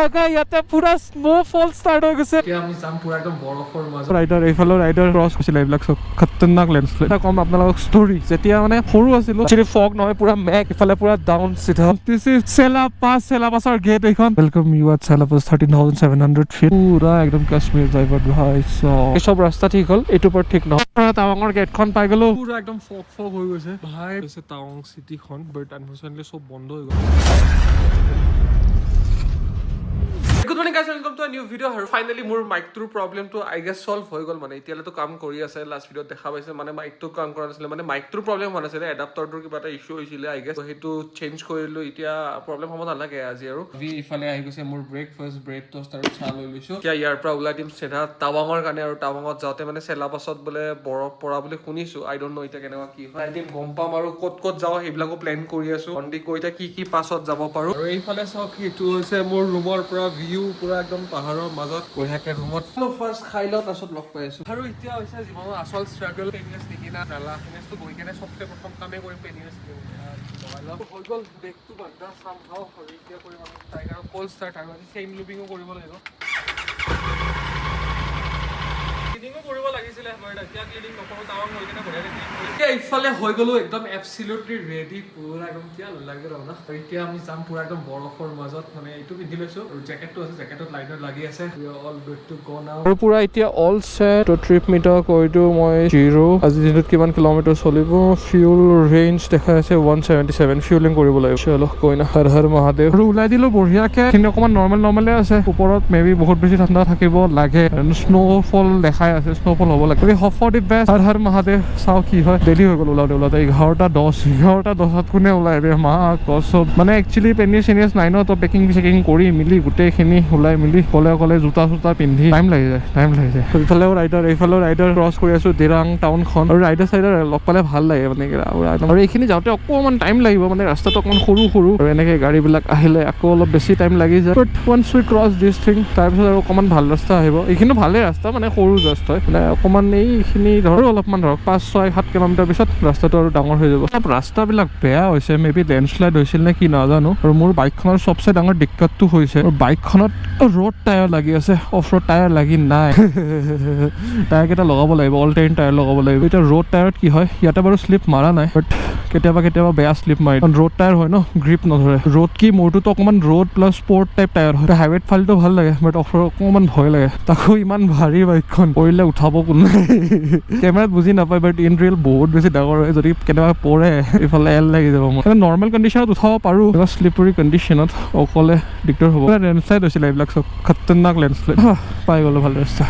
ভাগা ইয়াতে পুৰা snowfall start হৈ গৈছে। এতিয়া আমি যাম পুৰা একদম বৰফৰ মাজত। ৰাইডাৰ, এইফালৰ ৰাইডাৰ ক্ৰছ কৰিছিলে। এইবিলাক চব খতৰনাক লেণ্ডশ্লাইড। এটা ক'ম আপোনালোকক ষ্টৰি, যেতিয়া মানে সৰু আছিলো, একচুৱেলি ফগ নহয়, পুৰা মেঘ, ইফালে পুৰা ডাউন চিধা। This is Sela Pass, চেলা পাছৰ গেট এইখন। Welcome you at Sela Pass, 13,700 feet। পুৰা একদম কাশ্মীৰ ড্ৰাইভাৰ ভাই। এই চব ৰাস্তা ঠিক হ'ল, এইটো ওপৰত ঠিক নহয়। টাৱাঙৰ গেটখন পাই গ'লো। পুৰা একদম ফগ ফগ হৈ গৈছে ভাই। হৈছে টাৱাং চিটিখন, বাট আনফৰ্চুনেটলি চব বন্ধ হৈ গ'ল। Good morning guys, welcome to new video। আৰু ফাইনেলি মোৰ মাইকটোৰ প্ৰব্লেমটো I guess solve হৈ গ'ল। মানে এতিয়ালৈতো কাম কৰি আছে, লাষ্ট ভিডিঅ'ত দেখা পাইছে। মানে মাইকটো কাম কৰা নাছিলে, মানে মাইকটোৰ প্ৰব্লেম হোৱা নাছিলে, এডাপ্টাৰটোৰ কিবা এটা ইছ্যু হৈছিলে I guess. সেইটো চেঞ্জ কৰিলোঁ, এতিয়া প্ৰব্লেম হ'ব নালাগে আজি। আৰু আজি ইফালে আহি গৈছে মোৰ ব্ৰেকফাষ্ট, ব্ৰেড টষ্ট আৰু চাহ লৈ লৈছোঁ। এতিয়া ইয়াৰ পৰা ওলাই দিম চিধা টাৱাঙৰ কাৰণে। আৰু টাৱাঙত যাওঁতে মানে চেলা পাছত বোলে বৰফ পৰা বুলি শুনিছোঁ। I don't know এতিয়া কেনেকুৱা কি হয়, এদিন গম পাম। আৰু ক'ত ক'ত যাওঁ সেইবিলাকো প্লেন কৰি আছোঁ। সন্দিকৈ এতিয়া কি কি পাছত যাব পাৰোঁ। আৰু এইফালে চাওক, সেইটো হৈছে মোৰ ৰুমৰ পৰা ভিউ, পুৰা একদম পাহাৰৰ মাজত বঢ়িয়াকে ৰুমত। ফাৰ্ষ্ট খাই লওঁ, তাৰপিছত লগ পাই আছো। আৰু এতিয়া হৈছে জীৱনৰ আচল ষ্ট্ৰাগল, পেনিয়াৰ্ছ নিকিনা নালা। পেনিয়াৰ্ছটো গৈ কেনে চবচে প্ৰথম কামেই কৰিম, পেনিয়াৰ্ছ লগাই লওঁ। হৈ গ'ল বেগটো বান্ধা চামহাও। আৰু এতিয়া কৰিম আমি টাইগাৰৰ কল্ড ষ্টাৰ্ট। আৰু আজি চেইন লুবিঙো কৰিব লাগিব। ক্লিনিঙো কৰিব লাগিছিলে, বাট এতিয়া ক্লিনিং নকৰোঁ। টাৱাং গৈ কেনে বঢ়িয়াকে ক্লিন কৰিম। এতিয়া ইফালে হৈ গ'লো একদম এবচলিউটলি ৰেডি, পুৰা একদম কিয় লাগে ৰহ না। আৰু এতিয়া আমি যাম পুৰা একদম বৰফৰ মাজত। মানে এইটো পিন্ধি লৈছোঁ আৰু জেকেটটো আছে, জেকেটত লাইনত লাগি আছে। All good to go now। আৰু পুৰা এতিয়া অল ছেট। ট্ৰিপ মিটাৰ কৰি দিওঁ মই জিৰ'। আজি দিনটোত কিমান কিলোমিটাৰ চলিব? ফিউল ৰেঞ্জ দেখাই আছে 177। ফিউলিং কৰিব লাগিব। চলো কইনা, হৰ হৰ মহাদেৱ। আৰু ওলাই দিলোঁ বঢ়িয়াকে। কিন্তু অকণমান নৰ্মেল নৰ্মেলে আছে। ওপৰত মে বি বহুত বেছি ঠাণ্ডা থাকিব লাগে, স্ন'ফল দেখাই আছে, স্ন'ফল হ'ব লাগে। Hope for the best. Har Har Mahadev. চাওঁ কি হয়। দেৰি হৈ গ'ল ওলাওঁতে ওলাওঁতে, 11:10। 11:10ত কোনে ওলাই বে মা কচম? মানে একচুৱেলি পেনিয়াৰ্ছ চেনিয়াৰ্ছ নাই ন, তো পেকিং চেকিং কৰি মেলি গোটেইখিনি ওলাই মেলি অকলে অকলে জোতা চোতা পিন্ধি টাইম লাগি যায়, টাইম লাগি যায়। এইফালেও ৰাইডাৰ, এইফালেও ৰাইডাৰ। ক্ৰছ কৰি আছো দিৰাং টাউনখন। আৰু ৰাইডাৰ চাইডাৰ লগ পালে ভাল লাগে মানে পুৰা একদম। আৰু এইখিনি যাওঁতে অকণমান টাইম লাগিব, মানে ৰাস্তাটো অকণমান সৰু সৰু আৰু এনেকৈ গাড়ীবিলাক আহিলে আকৌ অলপ বেছি টাইম লাগি যায়। But once we cross this thing, তাৰপিছত আৰু অকণমান ভাল ৰাস্তা আহিব। এইখিনিও ভালেই ৰাস্তা, মানে সৰু জাষ্ট হয়। মানে অকণমান এইখিনি ধৰক, অলপমান ধৰক 5, 6, 7 কিলোমিটাৰ পিছত ৰাস্তাটো আৰু ডাঙৰ হৈ যাব। অলপ ৰাস্তাবিলাক বেয়া হৈছে, মে বি লেণ্ডশ্লাইড হৈছিল নে কি নাজানো। আৰু মোৰ বাইকখনৰ চবচে ডাঙৰ দিক্কতটো হৈছে, বাইকখনত ৰ'ড টায়াৰ লাগি আছে, অফ ৰোড টায়াৰ লাগি নাই। টায়াৰ কেইটা লগাব লাগিব, অল টেৰেইন টায়াৰ লগাব লাগিব। এতিয়া ৰ'ড টায়াৰত কি হয়, ইয়াতে বাৰু শ্লিপ মাৰা নাই, বাট কেতিয়াবা কেতিয়াবা বেয়া শ্লিপ মাৰি, কাৰণ ৰ'ড টায়াৰ হয় ন, গ্ৰিপ নধৰে। ৰ'ড কি, মোৰটোতো অকণমান road plus sport type tyre হয়। হাইৱেত ফালিটো ভাল লাগে, বাট অফ ৰোড অকণমান ভয় লাগে। তাকো ইমান ভাৰী বাইকখন, পৰিলে উঠাব কোনে? কেমেৰাত বুজি নাপায়, বাট ইন ৰিয়েল বহুত বেছি ডাঙৰ হয়। যদি কেতিয়াবা পৰে, ইফালে এল লাগি যাব। মই নৰ্মেল কণ্ডিশ্যনত উঠাব পাৰোঁ, শ্লিপাৰী কণ্ডিশ্যনত অকলে দিগদাৰ হ'ব। লেণ্ডশ্লাইড হৈছিলে, এইবিলাক চব খতৰনাক লেণ্ডশ্লাইড। পাই গ'লো, ভাল ৰাস্তা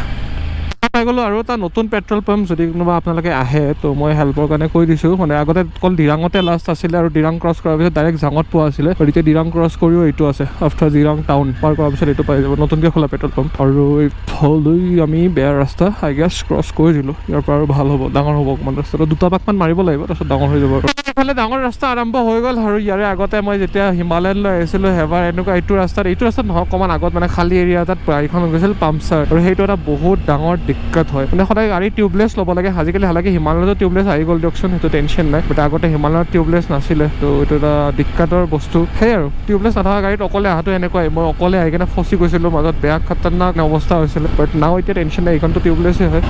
পাই গ'লো। আৰু এটা নতুন পেট্ৰল পাম্প, যদি কোনোবা আপোনালোকে আহে তো মই হেল্পৰ কাৰণে কৈ দিছোঁ। মানে আগতে অকল দিৰাঙতে লাষ্ট আছিলে আৰু দিৰাং ক্ৰছ কৰাৰ পিছত ডাইৰেক্ট জাঙত পোৱা আছিলে। আৰু এতিয়া দিৰাং ক্ৰছ কৰিও এইটো আছে। আফটাৰ দিৰাং টাউন পাৰ কৰাৰ পিছত এইটো পাই যাব, নতুনকৈ খোলা পেট্ৰল পাম্প। আৰু এইফালে আমি বেয়া ৰাস্তা I guess cross কৰি দিলোঁ। ইয়াৰ পৰা আৰু ভাল হ'ব, ডাঙৰ হ'ব অকণমান ৰাস্তাটো। দুটা পাকমান মাৰিব লাগিব, তাৰপিছত ডাঙৰ হৈ যাব। আৰু এইফালে ডাঙৰ ৰাস্তা আৰম্ভ হৈ গ'ল। আৰু ইয়াৰে আগতে মই যেতিয়া হিমালয়ান লৈ আহিছিলোঁ, সেবাৰ এনেকুৱা এইটো ৰাস্তাত নহয়, অকণমান আগত মানে খালী এৰিয়া এটাত গাড়ীখন হৈ গৈছিল পাম্পচাৰ। আৰু সেইটো এটা বহুত ডাঙৰ দিক্কত হয়। মানে সদায় গাড়ী টিউবলেছ ল'ব লাগে। আজিকালি হালাকি হিমালয়তো টিউবলেছ আহি গ'ল দিয়কচোন, সেইটো টেনশ্যন নাই। বাট আগতে হিমালয়ত টিউবলেছ নাছিলে, তো এইটো এটা দিক্কতৰ বস্তু। সেই আৰু টিউবলেছ নথকা গাড়ীত অকলে অহাটো এনেকুৱাই। মই অকলে আহি কিনে ফচি গৈছিলোঁ মাজত, বেয়া খাতাৰনাক অৱস্থা হৈছিলে। বাট নাও এতিয়া টেনশ্যন নাই, এইখনতো টিউবলেছেই হয়।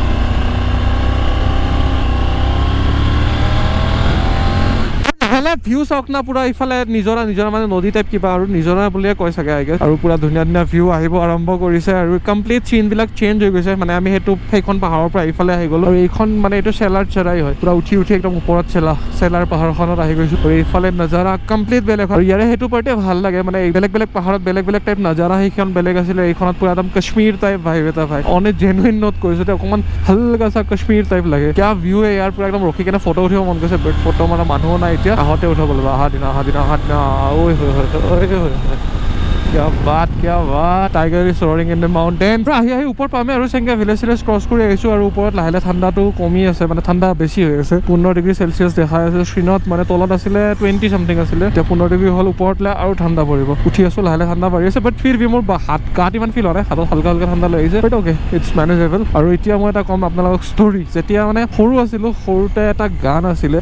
ইফালে ভিউ চাওক না, পুৰা ইফালে নিজৰা নিজৰা, মানে নদী টাইপ কিবা আৰু নিজৰা বুলিয়ে কয় চাগে I guess. আৰু পুৰা ধুনীয়া ধুনীয়া ভিউ আহিব আৰম্ভ কৰিছে। আৰু কমপ্লিট চিনবিলাক চেঞ্জ হৈ গৈছে। মানে আমি সেইখন পাহাৰৰ পৰা এইফালে আহি গ'লো। আৰু এইখন মানে এইটো চেলাৰ চেলাই হয়, পুৰা উঠি উঠি একদম ওপৰত চেলাৰ পাহাৰখনত আহি গৈছো। আৰু এইফালে নজাৰা কমপ্লিট বেলেগ হয়। আৰু ইয়াৰে সেইটো পাৰ্টে ভাল লাগে, মানে বেলেগ বেলেগ পাহাৰত বেলেগ বেলেগ টাইপ নজাৰা। সেইখন বেলেগ আছিলে, এইখনত পুৰা একদম কাশ্মীৰ টাইপ ভাইব এটা ভাই। অন এ জেনুইন নোট কৈছো, অকণমান হালকা চা কাশ্মীৰ টাইপ লাগে। কিয়া ভিউ है ইয়াৰ! পুৰা একদম ৰখি কেনে ফটো উঠিব মন গৈছে, বাট ফটো মানে মানুহো নাই এতিয়া। আহোঁতে উঠাব লাগিব। অহা দিনা, অহা দিনা, অহা দিনা। ঐ হৈ হৈ হৈ হৈ হৈ, क्या बात, क्या बात! Tiger is roaring in the mountain। আহি আহি ওপৰত পামেই আৰু। চেংগা ভিলেজ চিলেজ ক্ৰছ কৰি আহিছোঁ। আৰু ওপৰত লাহে লাহে ঠাণ্ডাটো কমি আছে, মানে ঠাণ্ডা বেছি হৈ আছে। 15 ডিগ্ৰী চেলচিয়াছ দেখাই আছে স্ক্ৰীণত। মানে তলত আছিলে 20 চামথিং আছিলে, এতিয়া 15 ডিগ্ৰী হ'ল। ওপৰতলৈ আৰু ঠাণ্ডা পৰিব। উঠি আছোঁ, লাহে লাহে ঠাণ্ডা বাঢ়ি আছে। বাট ফিৰ বি মোৰ হাত গাত ইমান ফিল হোৱা নাই, হাতত হালকা হালকা ঠাণ্ডা লাগিছে, but okay, it's manageable। আৰু এতিয়া মই এটা ক'ম আপোনালোকক ষ্টৰি। যেতিয়া মানে সৰু আছিলোঁ, সৰুতে এটা গান আছিলে।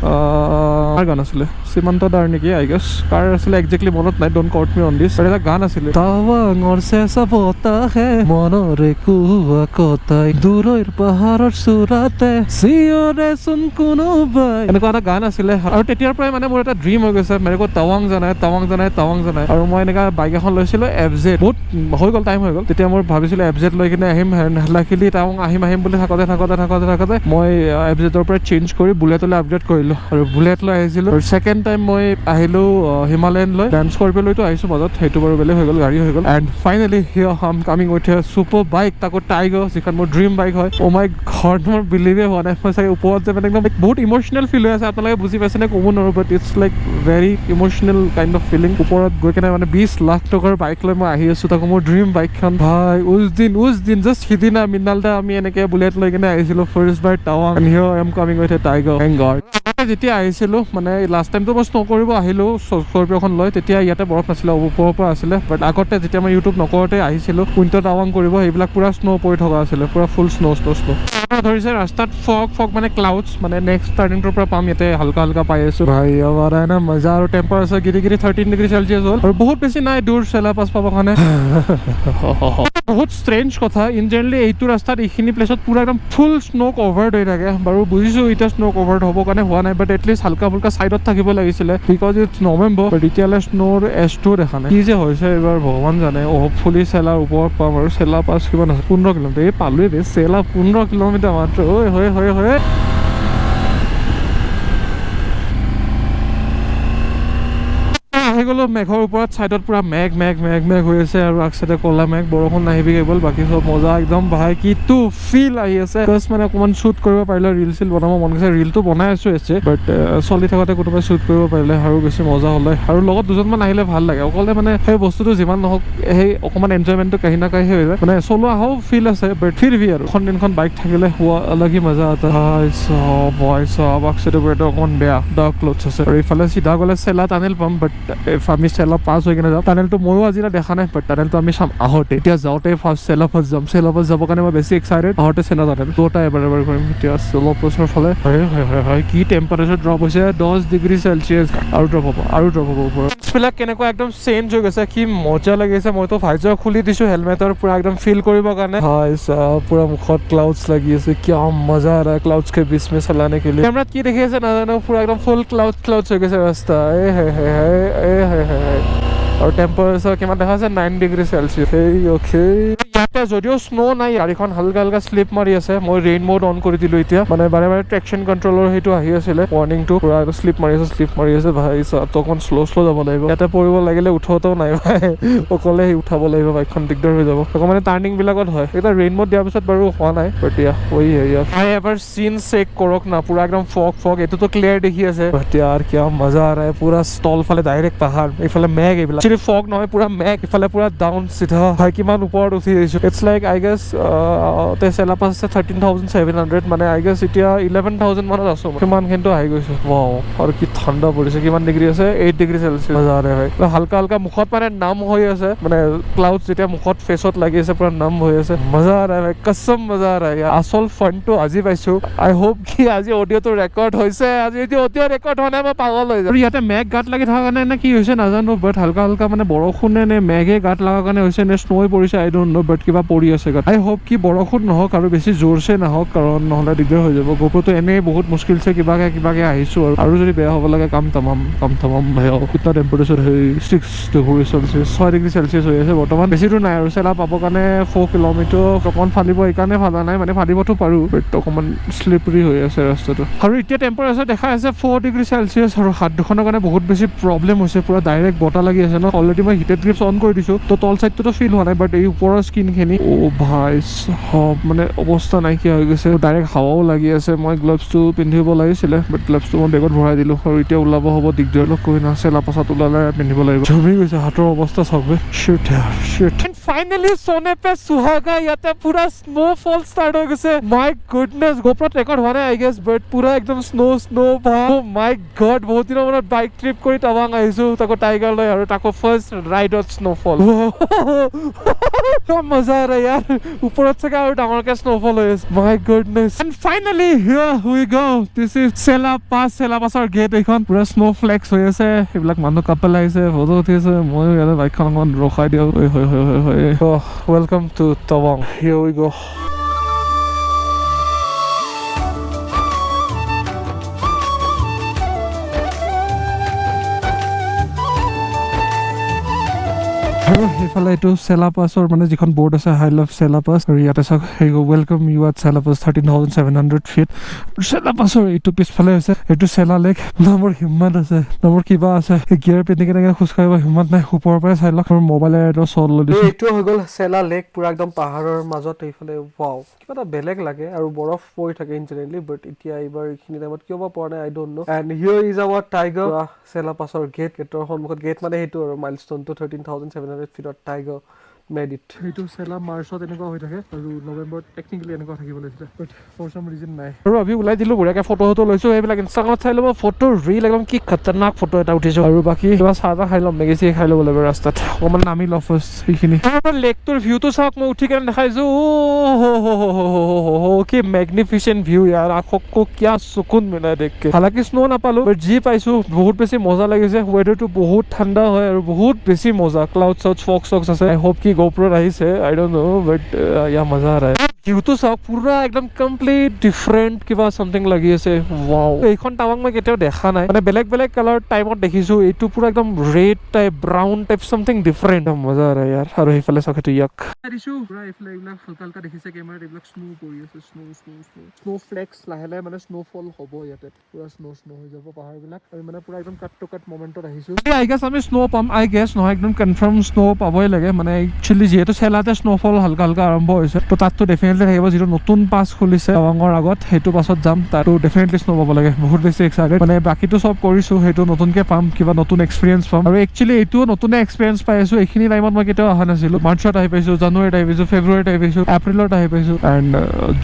কাৰ গান আছিলে? সীমান্ত দাৰ নেকি I guess. কাৰ আছিলে একজেক্টলি মনত নাই, don't quote me on this। এটা গান আছিলে। আছিলে, টাৱাঙৰ চেঁচা বতাহে মনৰে কোৱা কথাই, দূৰৈৰ পাহাৰৰ চূড়াতে চিঞৰেচোন কোনোবাই, এনেকুৱা এটা গান আছিলে। আৰু তেতিয়াৰ পৰাই মানে মোৰ এটা ড্ৰিম হৈ গৈছে, मेरे को টাৱাং जाना है, টাৱাং जाना है, টাৱাং जाना है। আৰু মই এনেকুৱা বাইক এখন লৈছিলোঁ এফ জেড, বহুত হৈ গ'ল, টাইম হৈ গ'ল। তেতিয়া মই ভাবিছিলোঁ এফ জেড লৈ কিনে আহিম, লাকিলি টাৱাং আহিম আহিম বুলি থাকোঁতে থাকোঁতে থাকোঁতে থাকোঁতে মই এফ জেডৰ পৰা চেঞ্জ কৰি বুলেটলৈ আপগ্ৰেড কৰিলোঁ আৰু বুলেট লৈ আহিছিলোঁ। আৰু ছেকেণ্ড টাইম মই আহিলোঁ হিমালয়ান লৈ, then Scorpio লৈতো আহিছোঁ মাজত, সেইটো বাৰু বেলেগ হৈ গ'ল, গাড়ী হৈ গ'ল। And finally here I'm coming with a super bike, তাকো টাইগাৰ, যিখন মোৰ ড্ৰিম বাইক হয়। অ' মাই গড, মোৰ বিলিভে হোৱা নাই। মই চাগে ওপৰত যে মানে একদম বহুত ইম'চনেল ফিল হৈ আছে, আপোনালোকে বুজি পাইছেনে ক'ব নোৱাৰোঁ, but it's like very emotional kind of feeling. ওপৰত গৈ কিনে মানে 20 লাখ টকাৰ বাইক লৈ মই আহি আছোঁ, তাকো মোৰ ড্ৰিম বাইকখন। ভাই, उस दिन জাষ্ট সিদিনা মৃণাল দা আমি এনেকে বুলেট লৈ কিনে আহিছিলোঁ ফাৰ্ষ্ট বাৰ টাৱাং, and here I am coming with a Tiger, thank God. যেতিয়া আহিছিলোঁ, মানে লাষ্ট টাইমটো মই স্ন' কৰিব আহিলোঁ স্কৰপিঅ'খন লৈ, তেতিয়া ইয়াতে বৰফ নাছিলে, ওপৰৰ পৰা আছিলে। বাট আগতে যেতিয়া মই ইউটিউব নকৰোঁতে আহিছিলোঁ উইণ্টাৰ টাৱাং কৰিব, সেইবিলাক পূৰা স্ন' পৰি থকা আছিলে, পূৰা ফুল স্ন' স্ন' স্ন'। ধৰিছে ৰাস্তাত ফগ ফগ, মানে ক্লাউডছ, মানে নেক্সট টাৰ্ণিংটোৰ পৰা পাম, ইয়াতে হালকা হালকা পাই আছোঁ। ভাই, আ না মজা। আৰু টেম্পাৰেচাৰ গিৰি গিৰি 13 ডিগ্ৰী চেলচিয়াছ হ'ল আৰু বহুত বেছি নাই দূৰ চেলা পাছ পাবৰ কাৰণে। বহুত ষ্ট্ৰেঞ্জ কথা, ইন জেনেৰেলি এইটো ৰাস্তাত এইখিনি প্লেচত পূৰা একদম ফুল স্ন' কভাৰ্ড হৈ থাকে। বাৰু বুজিছোঁ, এতিয়া স্ন' কভাৰ্ড হ'বৰ কাৰণে হোৱা নাই, বাট এটলিষ্ট হালকা ফুলকা ছাইডত থাকিব লাগিছিলে, because it's November. বাট এতিয়ালৈ স্ন'ৰ এছটোও দেখা নাই। কি যে হৈছে এইবাৰ ভগৱান জানে। হোপফুলি চেলাৰ ওপৰত পাম। আৰু চেলা পাছ কিমান আছে? 15 কিলোমিটাৰ। এই পালোৱে বে, চেলা 15 কিলোমিটাৰ মাত্ৰ। ঐ হয় হয় হয়, আহি গ'লো মেঘৰ ওপৰত। ছাইডত পূৰা মেঘ মেঘ মেঘ মেঘ হৈ আছে আৰু আগ চাইডে ক'লা মেঘ। বৰষুণ নাহিবি কেৱল, বাকী চব মজা একদম। ভাই, কিটো ফিল আহি আছে! জাষ্ট মানে অকণমান শ্বুট কৰিব পাৰিলে, ৰিল চিল বনাব মন গৈছে। ৰিলটো বনাই আছো এছে, বাট চলি থাকোঁতে কোনোবাই শ্বুট কৰিব পাৰিলে আৰু বেছি মজা হ'লে আৰু লগত দুজনমান আহিলে ভাল লাগে। অকলে মানে সেই বস্তুটো যিমান নহওক, সেই অকণমান এনজয়মেণ্টটো कहीं ना कहीं হৈ যায়। মানে চলোৱা হোৱাও ফিল আছে, বাট फिर भी আৰু এখন তিনিখন বাইক থাকিলে হোৱা अलग ही मजा आता। চব হয় চব। আগ চাইডৰ পৰা অকণমান বেয়া ডাৰ্ক ক্লাউডছ আছে আৰু ইফালে চিধা গ'লে চেলা টানেল পাম, বাট আমি চেলা পাছ হৈ কিনে যাম। টানেলটো ময়ো আজিলৈ দেখা নাই, বাট টানেলটো আমি চাম আহোঁতে। এতিয়া যাওঁতে ফাৰ্ষ্ট চেলা পাছ যাম। চেলা পাছ যাবৰ কাৰণে মই বেছি এক্সাইটেড। আহোঁতে চেলা টানেল দুটা এবাৰ এবাৰ কৰিম। এতিয়া চেলা পাছৰ ফালে। হয় হয় হয় হয়, কি টেম্পাৰেচাৰ ড্ৰপ হৈছে, 10 ডিগ্ৰী চেলচিয়াছ। আৰু ড্ৰপ হ'ব, আৰু ড্ৰপ হ'ব। ওপৰত বিলাক কেনেকুৱা একদম চেঞ্জ হৈ গৈছে, কি মজা লাগিছে। মইতো ভাইজাৰ খুলি দিছো হেলমেটৰ, পুৰা একদম ফিল কৰিবৰ কাৰণে। হয়, পুৰা মুখত ক্লাউডছ লাগি আছে। क्या मजा आ रहा है क्लाउड्स के बीच में चलाने के लिए। কেমেৰাত কি দেখি আছে নাজানো, পুৰা একদম ফুল ক্লাউড ক্লাউডছ হৈ গৈছে ৰাস্তা। এ হে হে হে, এ হে হে হে। আৰু টেম্পাৰেচাৰ কিমান দেখা আছে? 9 ডিগ্ৰী চেলচিয়াছ। সেই অ'কে, ইয়াতে যদিও স্ন' নাই, গাড়ীখন হালকা হালকা শ্লিপ মাৰি আছে। মই ৰেইন মোড অন কৰি দিলোঁ এতিয়া। মানে বাৰে বাৰে ট্ৰেকশ্যন কণ্ট্ৰলৰ সেইটো আহি আছিলে ৱাৰ্ণিংটো। পুৰা শ্লিপ মাৰি আছে, শ্লিপ মাৰি আছে। ভাই চাব, অকণমান শ্ল' শ্ল' যাব লাগিব। ইয়াতে পৰিব লাগিলে উঠোৱাটো নাই ভাই, অকলে সি উঠাব লাগিব বাইকখন, দিগদাৰ হৈ যাব। আকৌ মানে টাৰ্ণিং বিলাকত হয়। এতিয়া ৰেইন মোড দিয়াৰ পিছত বাৰু হোৱা নাই, বাট ইয়া वही है यार। ভাই, এবাৰ চিন চেক কৰক না, পুৰা একদম ফগ ফগ। এইটোতো ক্লিয়াৰ দেখি আছে, বাট यार क्या मजा आ रहा है। পুৰা তল ফালে ডাইৰেক্ট পাহাৰ, এইফালে মেঘ। এইবিলাক একচুৱেলি ফগ নহয়, পুৰা মেঘ। ইফালে পুৰা ডাউন চিধা। ভাই, কিমান ওপৰত উঠি আহিছো! It's like I guess চেলা পাছ আছে 13,700, মানে I guess এতিয়া 11,000 মানত আছো মই। সিমানখিনিতো আহি গৈছো। ৱাও, আৰু কি ঠাণ্ডা পৰিছে! কিমান ডিগ্ৰী আছে? 8 ডিগ্ৰী চেলচিয়াছ। मजा आ रहा है ভাই। হালকা হালকা মুখত মানে নাম হৈ আছে, মানে ক্লাউড যেতিয়া মুখত ফেচত লাগি আছে, পুৰা নাম হৈ আছে। मजा आ रहा है भाई, कसम मजा आ रहा है। আচল ফানটো আজি পাইছো। আই হোপ কি আজি অডিঅ'টো ৰেকৰ্ড হৈছে। আজি যদি অডিঅ' ৰেকৰ্ড হোৱা নাই, মই পাগল হৈ যাম। আৰু ইয়াতে মেঘ গাত লাগি থকাৰ কাৰণে নে কি হৈছে নাজানো, বাট হালকা হালকা মানে বৰষুণে নে মেঘে গাত লগাৰ কাৰণে হৈছে নে স্ন' পৰিছে, আই don't no, বাট কিবা পৰি আছে গাত। আই হোপ কি বৰষুণ নহওক আৰু বেছি জোৰছে নাহক, কাৰণ নহ'লে দিগদাৰ হৈ যাব। গোপ্ৰটো এনেই বহুত मुश्किल से কিবাকে কিবাকে আহিছো, আৰু যদি বেয়া হ'ব লাগে, काम तमाम, काम तमाम। ভাই, কিतना টেম্পাৰেচাৰ হয়? 6 ডিগ্ৰী চেলচিয়াছ, 6 ডিগ্ৰী চেলচিয়াছ হৈ আছে বৰ্তমান। বেছি দূৰ নাই আৰু চেলা পাবৰ কাৰণে, 4 কিলোমিটাৰ। অকণমান ফালিব, সেইকাৰণে ফালা নাই, মানে ফালিবতো পাৰোঁ, বাট অকণমান শ্লিপৰি হৈ আছে ৰাস্তাটো। আৰু এতিয়া টেম্পাৰেচাৰ দেখাই আছে 4 ডিগ্ৰী চেলচিয়াছ আৰু হাত দুখনৰ কাৰণে বহুত বেছি প্ৰব্লেম হৈছে। পুৰা ডাইৰেক্ট বতাহ লাগি আছে ন। অলৰেডি মই হিটেড গ্ৰিপছ অন কৰি দিছোঁ, তো তল চাইডটোতো ফিল হোৱা নাই, বাট এই ওপৰৰ স্কিনখিনি, অ' ভাই চব, মানে অৱস্থা নাইকিয়া হৈ গৈছে। ডাইৰেক্ট হাৱাও লাগি আছে। মই গ্লাভছটো পিন্ধিব লাগিছিলে, বাট গ্লাভছটো মই বেগত ভৰাই দিলোঁ আৰু এতিয়া ওলাব হ'ব দিগদাৰ। কৈ না, চেলা পাছত ওলালে পিন্ধিব লাগিব। জমি গৈছে হাতৰ অৱস্থা চাওক বে। Sheet, sheet. ফাইনেলি सोने पे सुहागा। ইয়াতে পুৰা স্ন'ফল ষ্টাৰ্ট হৈ গৈছে। মাই গুডনেছ, গোপ্ৰত ৰেকৰ্ড হোৱা নাই I guess, বাট পুৰা একদম স্ন' স্ন'। মাই গড, বহুত দিনৰ মূৰত বাইক ট্ৰিপ কৰি টাৱাং আহিছো, তাকো টাইগাৰ লৈ আৰু তাকো ফাৰ্ষ্ট ৰাইডত স্ন'ফল। मज़ा आ रहा यार। ওপৰত চাগে আৰু ডাঙৰকে স্ন'ফল হৈ আছে। My goodness, and finally here we go. This is Sela Pass. চেলা পাছৰ গেট এইখন। পুৰা স্ন' ফ্লেক্স হৈ আছে। এইবিলাক মানুহ কাপল আহিছে, ফটো উঠি আছে। ময়ো ইয়াতে বাইকখন অকণমান ৰখাই দিওঁ। হয় হয় হয় হয়। Welcome to Tawang. Here we go. আৰু সেইফালে এইটো চেলা পাছৰ মানে যিখন বৰ্ড আছে, I love Sela Pass. আৰু ইয়াতে চাওক, সেই welcome you at Sela Pass, 13,700 feet. চেলা পাছৰ এইটো পিছফালে হৈছে এইটো চেলা লেক। না মোৰ হিম্মত আছে, না মোৰ কিবা আছে, গিয়াৰ পিন্ধি কেনেকৈ খোজকাঢ়িব হিম্মত নাই। ওপৰৰ পৰাই চাই লওক। আৰু মোবাইলেৰে এইটো চল লৈ দিছোঁ। এইটো হৈ গ'ল চেলা লেক, পুৰা একদম পাহাৰৰ মাজত এইফালে। ৱাও, কিবা এটা বেলেগ লাগে। আৰু বৰফ পৰি থাকে ইন জেনেৰেলি, বাট এতিয়া এইবাৰ এইখিনি টাইমত কিয় বা পৰা নাই, I don't know. And here is our tiger. চেলা পাছৰ গেট, গেটৰ সন্মুখত, গেট মানে সেইটো আৰু মাইলষ্টনটো 13,700 ফিটত টাইগাৰ মেড it. সেইটো চেলা মাৰ্চত এনেকুৱা হৈ থাকে আৰু নৱেম্বৰত টেকনিকেলি এনেকুৱা থাকিব লাগিছিলে, বাট ফৰ চাম ৰিজন নাই। আৰু আমি ওলাই দিলোঁ বঢ়িয়াকৈ, ফটো ফটো লৈছোঁ। এইবিলাক ইনষ্টাগ্ৰামত চাই ল'ব, ফটো ৰিল একদম কি খতৰনাক ফটো এটা উঠিছোঁ। আৰু বাকী কিবা চাহ তাহ খাই ল'ম, মেগী চেগী খাই ল'ব লাগিব। ৰাস্তাত অকণমান নামি লওঁ ফাৰ্ষ্ট সেইখিনি। লেকটোৰ ভিউটো চাওক, মই উঠি কেনে দেখাইছোঁ। অ' हो हो हो हो हो हो हो, কি মেগনিফিচেণ্ট ভিউ यार। आँखों को क्या सुकून मिला देख के। হালাকি স্ন' নাপালোঁ, বাট যি পাইছোঁ বহুত বেছি মজা লাগিছে। ৱেডাৰটো বহুত ঠাণ্ডা হয় আৰু বহুত বেছি মজা। ক্লাউড চাউড, ফগ চক্স আছে। আই হোপ কি গোপ্ৰত আহিছে, I don't know, but yeah, मज़ा आ रहा है। ভিউটো চাওক, পুৰা একদম কমপ্লিট ডিফাৰেণ্ট কিবা চামথিং লাগি আছে। ৱাও, এইখন টাৱাং মই কেতিয়াও দেখা নাই, মানে বেলেগ বেলেগ কালাৰ টাইমত দেখিছো। এইটো পুৰা একদম red type, brown type, something different. मज़ा आ रहा यार। আৰু সেইফালে চাওক, সেইটো ইয়াক দিছো পুৰা। এইফালে এইবিলাক হালকা হালকা দেখিছে কেমেৰাত, এইবিলাক স্ন' পৰি আছে, snow snow snow snow flakes। লাহে লাহে মানে স্ন'ফল হ'ব ইয়াতে, পুৰা স্ন' স্ন' হৈ যাব পাহাৰবিলাক। আমি মানে পুৰা একদম কাট টু কাট মমেণ্টত আহিছো। I guess আমি স্ন' পাম, I guess নহয়, একদম কনফাৰ্ম স্ন' পাবই লাগে। মানে একচুৱেলি যিহেতু চেলাতে স্ন'ফল হালকা হালকা আৰম্ভ হৈছে, তো তাততো ডেফিনেটলি থাকিব। যিটো নতুন পাছ খুলিছে টাৱাঙৰ আগত, সেইটো পাছত যাম, তাতো ডেফিনেটলি স্ন' পাব লাগে। বহুত বেছি এক্সাইটেড। মানে বাকীটো চব কৰিছোঁ, সেইটো নতুনকৈ পাম, কিবা নতুন এক্সপিৰিয়েঞ্চ পাম। আৰু একচুৱেলি এইটোও নতুনে এক্সপিৰিয়েঞ্চ পাই আছোঁ। এইখিনি টাইমত মই কেতিয়াও অহা নাছিলোঁ। মাৰ্চত আহি পাইছোঁ, জানুৱাৰীত আহি পাইছোঁ, ফেব্ৰুৱাৰীত আহি পাইছোঁ, এপ্ৰিলত আহি পাইছোঁ, এণ্ড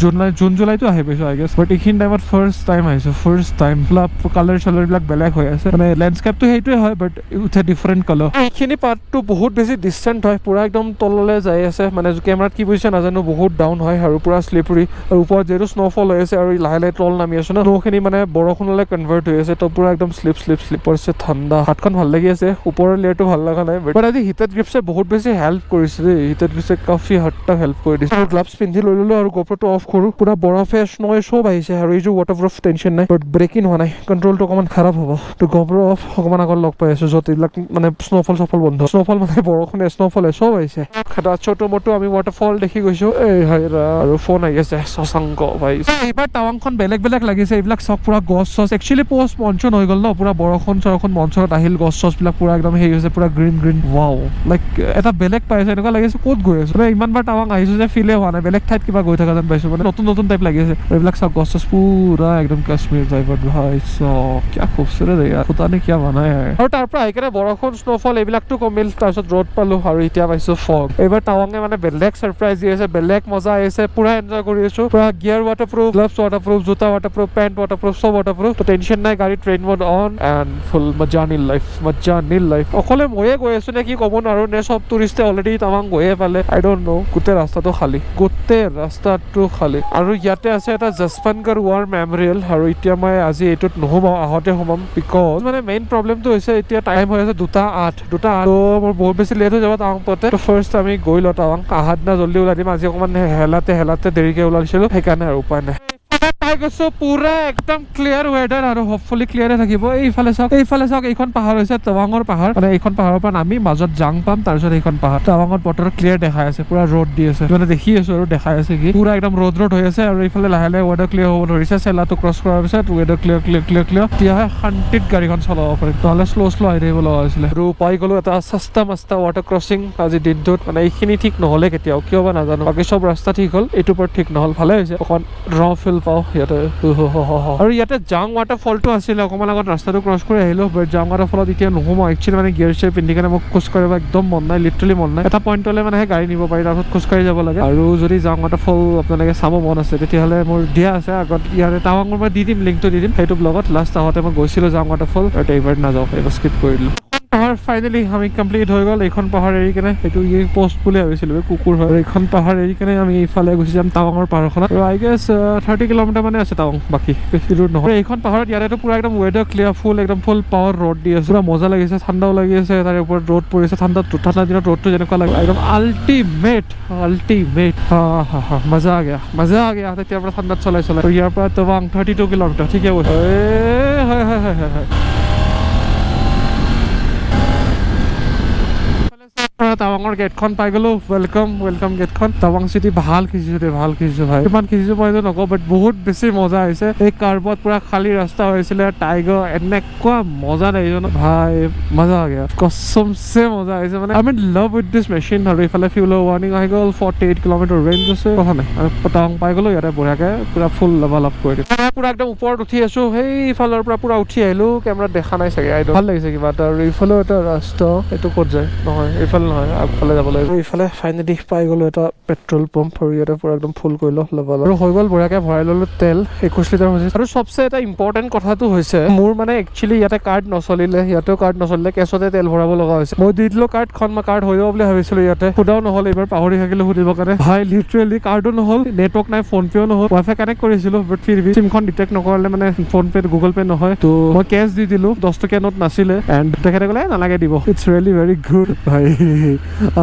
জুলাই, জুন জুলাইতো আহি পাইছোঁ I guess. বাট এইখিনি টাইমত ফাৰ্ষ্ট টাইম আহিছোঁ, ফাৰ্ষ্ট টাইম। অলপ কালাৰ চালাৰবিলাক বেলেগ হৈ আছে, মানে লেণ্ডস্কেপটো সেইটোৱে হয়, but with a different colour. এইখিনি পাৰ্টটো বহুত বেছি ডিষ্টেণ্ট হয়, পুৰা একদম তললৈ যাই আছে। মানে কেমেৰাত কি বুজিছে নাজানো, বহুত ডাউন হয় আৰু পুৰা শ্লিপৰি। আৰু ওপৰত যিহেতু স্ন'ফল হৈ আছে আৰু লাহে লাহে তল নামি আছে ন, স্ন'খিনি মানে বৰষুণলৈ কনভাৰ্ট হৈ আছে, তো পুৰা একদম শ্লিপ শ্লিপ শ্লিপ পৰিছে। ঠাণ্ডা, হাতখন ভাল লাগি আছে, ওপৰৰ লেয়াৰটো ভাল লগা নাই। বাট আজি হিটেড গ্ৰিপছে বহুত বেছি হেল্প কৰিছে দেই। হিটেড গ্ৰিপছে काफी हद तक হেল্প কৰি দিছে। আৰু গ্লাভছ পিন্ধি লৈ ল'লো আৰু গোপ্ৰটো অফ কৰোঁ। পুৰা বৰফে স্ন'য়ে চব আহিছে আৰু এইযোৰ ৱাটাৰপ্ৰুফ, টেনশ্যন নাই, বাট ব্ৰেকিং হোৱা নাই, কণ্ট্ৰলটো অকণমান খাৰাপ হ'ব। তো গোপ্ৰ অফ, অকণমান আগত লগ পাই আছোঁ, য'ত এইবিলাক মানে স্ন'ফল চফল বন্ধ। স্ন'ফল মানে বৰষুণে স্ন'ফলে চব আহিছে। এটা ছোট মোটো আমি ৱাটাৰফল দেখি গৈছো। এই হাইৰা, আৰু ফোন আহি আছে, শশাংক ভাই। এইবাৰ টাৱাংখন বেলেগ বেলেগ লাগিছে। এইবিলাক চব পুৰা গছ চছ, একচুৱেলি পষ্ট মনচুন হৈ গ'ল ন, পুৰা বৰষুণ চৰষুণ মনচুনত আহিল, গছ চছবিলাক পুৰা একদম হেৰি হৈছে, পুৰা গ্ৰীণ গ্ৰীণ। ৱাও, লাইক এটা বেলেগ পাইছে, এনেকুৱা লাগিছে ক'ত গৈ আছো। মানে ইমানবাৰ টাৱাং আহিছো যে ফিলে হোৱা নাই, বেলেগ ঠাইত কিবা গৈ থকা যেন পাইছো, মানে নতুন নতুন টাইপ লাগি আছে। আৰু এইবিলাক চাওক, গছ চছ পুৰা একদম কাশ্মীৰ টাইপত। भाई साब, क्या खूबसूरत है यार, खुदा ने क्या बनाया है। আৰু তাৰ পৰা আহি কেনে বৰষুণ স্ন'ফল এইবিলাকতো কমিল, তাৰপিছত ৰ'দ পালো আৰু এতিয়া পাইছো ফগ। এইবাৰ টাৱাঙে মানে বেলেগ ছাৰপ্ৰাইজ দি আছে, বেলেগ মজা আহিছে, পুৰা এনজয় কৰি আছো। পুৰা gear waterproof, gloves waterproof, জোতা ৱাটাৰপ্ৰুফ, পেণ্ট ৱাটাৰপ্ৰুফ, চব ৱাটাৰপ্ৰুফ, তো টেনশ্যন নাই। গাড়ী train mode on and full মজা নীল লাইফ, মজা নীল লাইফ। অকলে ময়ে গৈ আছো নে কি ক'ব নোৱাৰো, নে চব টুৰিষ্টে অলৰেডি টাৱাং গৈয়ে পালে, I don't know. গোটেই ৰাস্তাটো খালী, গোটেই ৰাস্তাটো খালী। আৰু ইয়াতে আছে এটা জছপানগড় ৱাৰ মেমৰিয়েল। আৰু এতিয়া মই আজি এইটোত নোসোমাওঁ, আহোঁতে সোমাম, because মানে মেইন প্ৰব্লেমটো হৈছে এতিয়া টাইম হৈ আছে 2টা 8, 2টা 8, তো মোৰ বহুত বেছি লেট হৈ যাব টাৱাং পোৱাতে। তো ফাৰ্ষ্ট আমি গৈ লওঁ টাৱাং, অহা দিনা জল্দি ওলাই দিম। আজি অকণমান হেলাতে হেলাতে দেৰিকে ওলাইছিলোঁ, সেইকাৰণে আৰু উপায় নাই। পাই গৈছো, পুৰা একদম ক্লিয়াৰ ৱেডাৰ আৰু হোপফুলি ক্লিয়াৰে থাকিব। এইফালে চাওক, এইফালে চাওক, এইখন পাহাৰ হৈছে টাৱাঙৰ পাহাৰ। মানে এইখন পাহাৰৰ পৰা নামি মাজত জাং পাম, তাৰপিছত এইখন পাহাৰ। টাৱাঙত বতৰ ক্লিয়াৰ দেখাই আছে, পুৰা ৰ'দ দি আছে, মানে দেখি আছো আৰু দেখাই আছে কি পুৰা একদম ৰ'দ ৰ'দ হৈ আছে। আৰু এইফালে লাহে লাহে ৱেডাৰ ক্লিয়াৰ হ'ব ধৰিছে। চেলাটো ক্ৰছ কৰাৰ পিছত weather clear clear clear clear, তেতিয়াহে শান্তিত গাড়ীখন চলাব পাৰিম, নহ'লে শ্ল' শ্ল' আহি থাকিব লগা হৈছিলে। আৰু পাই গ'লো এটা সস্তা মস্তা ৱাটাৰ ক্ৰচিং আজিৰ দিনটোত। মানে এইখিনি ঠিক নহ'লে কেতিয়াও, কিয় বা নাজানো। বাকী চব ৰাস্তা ঠিক হ'ল, এইটো পাৰ্ট ঠিক নহ'ল। ভালে হৈছে, অকণ ৰ ফিল পাওঁ ইয়াতে। আৰু ইয়াতে জাং ৱাটাৰফলটো আছিলে, অকণমান আগত ৰাস্তাটো ক্ৰছ কৰি আহিলোঁ, বাট জাং ৱাটাৰফলত এতিয়া নোসোমাওঁ। একচুৱেলি মানে গিয়াৰ চিয়াৰ পিন্ধি কেনে মোক খোজকাঢ়িব একদম মন নাই, লিটাৰেলি মন নাই। এটা পইণ্টলৈ মানে সেই গাড়ী নিব পাৰি, তাৰপিছত খোজকাঢ়ি যাব লাগে। আৰু যদি জাং ৱাটাৰফল আপোনালোকে চাব মন আছে, তেতিয়াহ'লে মোৰ দিয়া আছে আগত ইয়াতে টাৱাঙৰ, মই দি দিম, লিংকটো দি দিম সেইটো ব্লগত। লাষ্ট আহোঁতে মই গৈছিলোঁ জাং ৱাটাৰফল, বাট এইবাৰ নাযাওঁ, এইবাৰ স্কিপ কৰি দিলোঁ। পাহাৰ ফাইনেলি আমি কমপ্লিট হৈ গ'ল। এইখন পাহাৰ এৰি কেনে, এইটো এই পষ্ট বুলি ভাবিছিলোঁ, এই কুকুৰ হয়। এইখন পাহাৰ এৰি কেনে আমি এইফালে গুচি যাম টাৱাঙৰ পাহাৰখনত। আৰু I guess 30 kilometre মানে আছে টাৱাং, বাকী বেছি দূৰ নহয়। এইখন পাহাৰত ইয়াতেতো পুৰা একদম ৱেডাৰ ক্লিয়াৰ, ফুল একদম ফুল পাৱাৰ ৰ'দ দি আছে। পুৰা মজা লাগিছে, ঠাণ্ডাও লাগি আছে, তাৰে ওপৰত ৰ'দ পৰিছে। ঠাণ্ডাত, ঠাণ্ডা দিনত ৰ'দটো যেনেকুৱা লাগে, একদম আল্টিমেট আল্টিমেট। হা হা হা, मज़ा आ गया, मज़ा आ गया। তেতিয়াৰ পৰা ঠাণ্ডাত চলাই চলাই। আৰু ইয়াৰ পৰা টাৱাং 32 কিলোমিটাৰ, ঠিকে কৈছে। এ হয় হয় হয় হয় হয়। টাৱাঙৰ গেটখন পাই গ'লো। Welcome, welcome গেটখন। টাৱাং চিটি ভাল খিচিছো দেই, ভাল খিচিছো ভাই। কিমান খিচিছো মই এইটো নকওঁ, বাট বহুত বেছি মজা হৈছে। এই কাৰ্বত পুৰা খালী ৰাস্তা হৈছিলে, টাইগাৰ এনেকুৱা মজা লাগিছে ন ভাই, मज़ा आ गया, कसम से মজা আহিছে। মানে I mean love with this machine. আৰু এইফালে ফিউলৰ ৱাৰ্ণিং আহি গ'ল, 48 কিলোমিটাৰ ৰেঞ্জ আছে। কথা নাই, আমি টাৱাং পাই গ'লো। ইয়াতে বঢ়িয়াকৈ পুৰা ফুল লাভা লাভ কৰি দিম। পুৰা একদম ওপৰত উঠি আছো, সেইফালৰ পৰা পুৰা উঠি আহিলো। কেমেৰাত দেখা নাই চাগে, আই ভাল লাগিছে কিবা এটা। আৰু এইফালেও এটা ৰাস্তা, এইটো ক'ত যায়? নহয়, এইফালে নহয়, আগফালে যাব লাগিব। এইফালে ফাইনেলি পাই গ'লো এটা পেট্ৰল পাম্প আৰু ইয়াতে পুৰা একদম ফুল কৰি লওঁ ল'ব আৰু হৈ গ'ল। বঢ়িয়াকৈ ভৰাই ল'লো তেল, 21 লিটাৰ হৈছে। আৰু চবচে এটা ইম্পৰ্টেণ্ট কথাটো হৈছে, মোৰ মানে একচুৱেলি ইয়াতে কাৰ্ড নচলিলে, ইয়াতেও কাৰ্ড নচলিলে, কেছতে তেল ভৰাব লগা হৈছে। মই দি দিলোঁ কাৰ্ডখন, মই কাৰ্ড হৈ যাব বুলি ভাবিছিলোঁ। ইয়াতে সোধাও নহ'ল, এইবাৰ পাহৰি থাকিলোঁ সুধিবৰ কাৰণে। ভাই, লিটাৰেলি কাৰ্ডো নহ'ল, নেটৱৰ্ক নাই, ফোন পে'ও নহ'ল। ৱাই ফাই কানেক্ট কৰিছিলোঁ, বাট फिर भी চিমখন ডিটেক্ট নকৰালে মানে ফোন পে, গুগল পে নহয়। তো মই কেছ দি দিলোঁ, 10 টকীয়া নোট নাছিলে। এণ্ড তেখেতে ক'লে, "এ, নালাগে দিব।" It's really very good ভাই।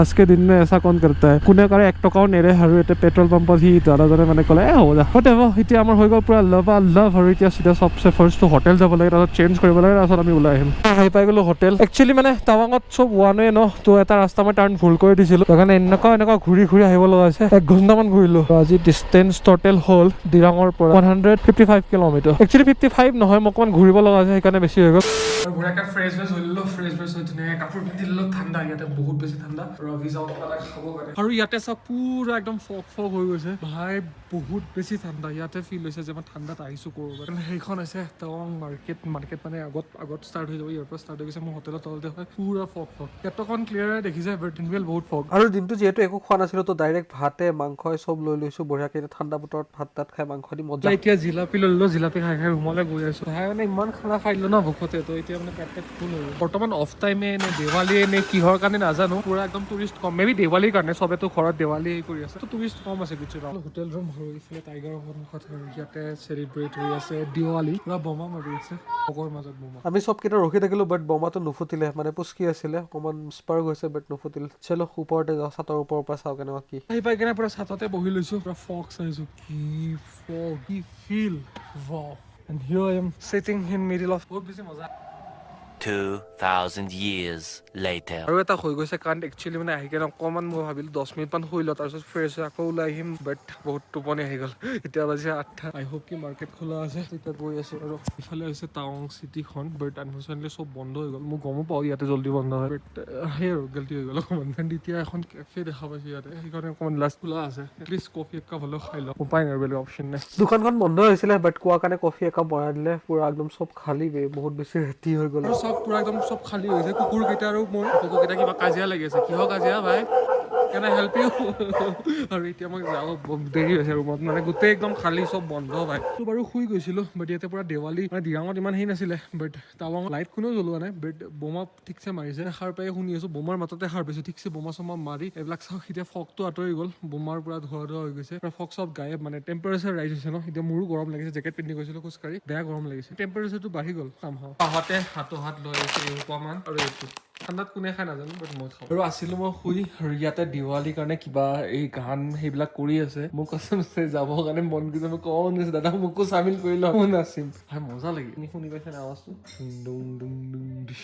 आज के दिन में ऐसा कौन करता है? কোনে কৰে? 1 টকাও নেৰে। আৰু এতিয়া পেট্ৰল পাম্পত সি দাদাজনে মানে ক'লে, "এ হ'ব যা।" Whatever, এতিয়া আমাৰ হৈ গ'ল পুৰা লাভা লাভ। আৰু এতিয়া চিধা চবচে ফাৰ্ষ্টটো হোটেল যাব লাগে, তাৰপিছত চেঞ্জ কৰিব লাগে, তাৰপিছত আমি ওলাই আহিম। আহি পাই গ'লো হোটেল। একচুৱেলি মানে টাৱাঙত চব ওৱান ৱে ন, তো এটা ৰাস্তা মই টাৰ্ণ ভুল কৰি দিছিলোঁ, সেইকাৰণে এনেকুৱা এনেকুৱা ঘূৰি ঘূৰি আহিব লগা হৈছে। এক ঘণ্টামান ঘূৰিলোঁ। আজি ডিষ্টেঞ্চ ট'টেল হ'ল দিৰাঙৰ পৰা 155 kilometer। Actually 55 নহয়, মই অকণমান ঘূৰিব লগা হৈছে, সেইকাৰণে বেছি হৈ গ'ল। আৰু বঢ়িয়াকৈ ফ্ৰেছ ফ্ৰেছ হৈ ল'লো। ফ্ৰেছ ফ্ৰেছ হৈ ধুনীয়াকৈ কাপোৰ পিন্ধি ল'লো। ঠাণ্ডা ইয়াতে, বহুত বেছি ঠাণ্ডা। আৰু আমি যাওঁ কিবা এটা খাব কাৰণে। আৰু ইয়াতে চাওক, পুৰা একদম ফগ ফগ হৈ গৈছে ভাই, বহুত বেছি ঠাণ্ডা। ইয়াতে ফিল হৈছে যে মই ঠাণ্ডাত আহিছোঁ ক'ৰবাত। সেইখন হৈছে টাৱাং মাৰ্কেট। মাৰ্কেট মানে আগত আগত ষ্টাৰ্ট হৈ যাব, ইয়াৰ পৰা ষ্টাৰ্ট হৈ গৈছে। মোৰ হোটেলৰ তলতে হয়। পুৰা ফগ ফগ। ইয়াত অকণ ক্লিয়াৰ দেখিছে, বাট ইনভেল বহুত ফগ। আৰু দিনটো যিহেতু একো খোৱা নাছিলো, তো ডাইৰেক্ট ভাতে মাংসই চব লৈ লৈছো বঢ়িয়াকে। এতিয়া ঠাণ্ডা বতৰত ভাত তাত খাই মাংস দি মজা। এতিয়া জিলাপি লৈ ল'লো, জিলাপি খাই খাই ৰুমলৈ গৈ আছো ভাই। মানে ইমান খানা খাই দিলো ন ভোকতে, তো এতিয়া মানে পেট পেট ফুল হৈ গ'ল। বৰ্তমান অফ টাইমে নে দেৱালীয়ে নে কিহৰ কাৰণে নাজানো, পুৰা একদম টুৰিষ্ট কম। মে বি দেৱালীৰ কাৰণে, চবেতো ঘৰত দেৱালী হেৰি কৰি আছে, তো টুৰিষ্ট কম আছে কিছু। হোটেল ৰুম আৰু এইফালে টাইগাৰ সন্মুখত। আৰু ইয়াতে চেলিব্ৰেট হৈ আছে দেৱালী, পুৰা বোমা মাৰি আছে, ফগৰ মাজত বোমা। আমি চবকেইটা ৰখি থাকিলো, বাট বোমাটো নুফুটিলে। মানে পুচকি আছিলে, অকণমান স্পাৰ্ক হৈছে, বাট নুফুটিল। চলো, ওপৰতে যাওঁ, চাটৰ ওপৰৰ পৰা চাওঁ কেনেকুৱা কি। আহি পাই কেনে পুৰা চাটতে বহি লৈছো, পুৰা ফগ চাইছো। কি ফগ, কি feel, wow! And here I am sitting in middle of, বহুত বেছি মজা। 2,000 years later. আৰু এটা হৈ গৈছে, কাৰণ একচুৱেলি মানে আহি কেনে অকণমান মই ভাবিলোঁ 10 মিনিটমান শুই লওঁ, তাৰপিছত ফ্ৰেছ হৈ আকৌ ওলাই আহিম, বাট বহুত টোপনি আহি গ'ল। এতিয়া বাজিছে 8টা। আই হোপ কি মাৰ্কেট খোলা আছে। তেতিয়া গৈ আছোঁ। আৰু ইফালে হৈছে টাৱাং চিটিখন, বাট আনফৰ্চুনেটলি চব বন্ধ হৈ গ'ল। মই গমো পাওঁ ইয়াতে জল্দি বন্ধ হয়, বাট সেই আৰু গল্টি হৈ গ'ল অকণমান। এণ্ড এতিয়া এখন কেফে দেখা পাইছোঁ ইয়াতে, সেইকাৰণে অকণমান লাষ্ট খোলা আছে, এটলিষ্ট কফি একাপ হ'লেও খাই লওঁ। উপায় নাই আৰু, বেলেগ অপশ্যন নাই। দোকানখন বন্ধ হৈছিলে, বাট কোৱা কাৰণে কফি একাপ বনাই দিলে। পুৰা একদম চব খালী বে, বহুত বেছি ৰাতি হৈ গ'ল। আৰু চব পুৰা একদম চব খালী হৈছে। কুকুৰকেইটা আৰু মোৰ কুকুৰকেইটা কিবা কাজিয়া লাগি আছে। কিহৰ কাজিয়া ভাই? Can I help you? আৰু এতিয়া মই যাওঁ, দেৰি হৈছে ৰুমত। মানে গোটেই একদম খালী, চব বন্ধ ভাই। তো বাৰু শুই গৈছিলোঁ, বাট ইয়াতে পুৰা দেৱালী। মানে দিৰাঙত ইমান সেই নাছিলে, বাট টাৱাঙত লাইট কোনেও জ্বলোৱা নাই, বাট বোমা ঠিকছে মাৰিছে। সাৰ পাই শুনি আছোঁ, বোমাৰ মাততে সাৰ পাইছোঁ। ঠিকছে বোমা চোমা মাৰি এইবিলাক চাওক। এতিয়া ফগটো আঁতৰি গ'ল, বোমাৰ পুৰা ধোঁৱা ধোঁৱা হৈ গৈছে, পুৰা ফগ চব গায়ব। মানে টেম্পাৰেচাৰ ৰাইজ হৈছে ন, এতিয়া মোৰো গৰম লাগিছে। জেকেট পিন্ধি গৈছিলোঁ খোজকাঢ়ি, বেয়া গৰম লাগিছে। টেম্পাৰেচাৰটো বাঢ়ি গ'ল চামহাও। পাহতে হাতো হাত লৈ আহিছে এসোপামান। আৰু এইটো ঠাণ্ডাত কোনে খাই নাজানো, বাট মই খাওঁ। আৰু আছিলো মই শুই, আৰু ইয়াতে দিৱালীৰ কাৰণে কিবা এই গান সেইবিলাক কৰি আছে। মোক कसम যাবৰ কাৰণে মন গৈছে। মই কওঁ গৈছে, "দাদা, মোকো চামিল কৰি লওঁ, মই নাচিম।" ভাই, মজা লাগে। তুমি শুনি পাইছা নে আৱাজটো? ডুং ডুং ডুং ডিচ।